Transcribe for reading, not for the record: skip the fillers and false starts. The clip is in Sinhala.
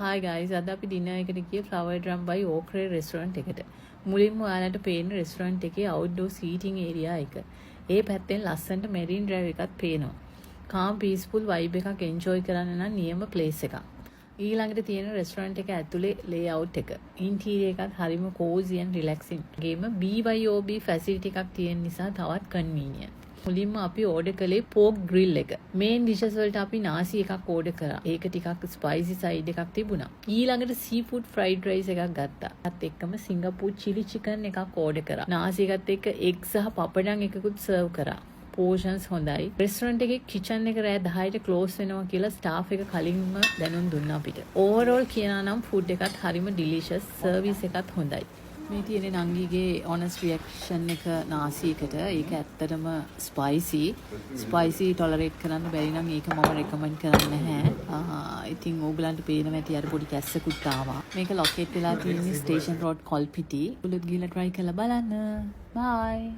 හායි ගයිස්, අද අපි ඩිනර් එකට ගියේ ෆ්ලවර් ඩ්‍රම් බයි ඕක්‍රේ රෙස්ටොරන්ට් එකට. මුලින්ම ඔයාලට පේන රෙස්ටොරන්ට් එකේ අවුට්ඩෝර් සීටින් ඒරියා එක. ඒ පැත්තෙන් ලස්සනට මෙරින් ඩ්‍රයිව් එකත් පේනවා. කාම් පීස්ෆුල් වයිබ් එකක් එන්ජොයි කරන්න නම් නියම ප්ලේස් එකක්. ඊළඟට තියෙන රෙස්ටොරන්ට් එක ඇතුලේ ලේඅවුට් එක. ඉන්ටීරියර් එකත් හරිම කෝසි ඇන්ඩ් රිලැක්සින්. වගේම BYOB facility එකක් තියෙන නිසා තවත් කන්වීනියන්ට්. මුලින්ම අපි ඕඩර් කළේ පෝක් ග්‍රිල් එක. මේන් ඩිෂස් වලට අපි නාසි එකක් ඕඩර් කරා. ඒක ටිකක් ස්පයිසි සයිඩ් එකක් තිබුණා. ඊළඟට සී ෆුඩ් ෆ්‍රයිඩ් රයිස් එකක් ගත්තා. ඒත් එක්කම සිංගප්පූර් චිලි චිකන් එකක් ඕඩර් කරා. නාසි එකත් එක්ක එග් සහ පපඩම් එකකුත් සර්ව් කරා. පෝෂන්ස් හොඳයි. රෙස්ටොරන්ට් එකේ කිචන් එක රෑ 10ට ක්ලෝස් වෙනවා කියලා ස්ටාෆ් එක කලින්ම දැනුම් දුන්නා අපිට. ඕවරෝල් කියනවා නම් ෆුඩ් එකත් හරිම ඩිලිෂස්, සර්විස් එකත් හොඳයි. මේ තියෙන නංගිගේ ඔනස්ට් රියැක්ෂන් එක නාසි එකට. ඒක ඇත්තටම ස්පයිසි. ස්පයිසි ටොලරේට් කරන්න බැරි නම් ඒක මම රෙකමන්ඩ් කරන්නේ නැහැ. ඉතින් ඕගලන්ට පේනවා ඇති අර පොඩි කැස්සකුත් ආවා. මේක ලොකේට් වෙලා තියෙන්නේ ස්ටේෂන් රෝඩ්, කොල්පිටි. ඔයගොල්ලොත් ගිහලා try කරලා බලන්න. බයි.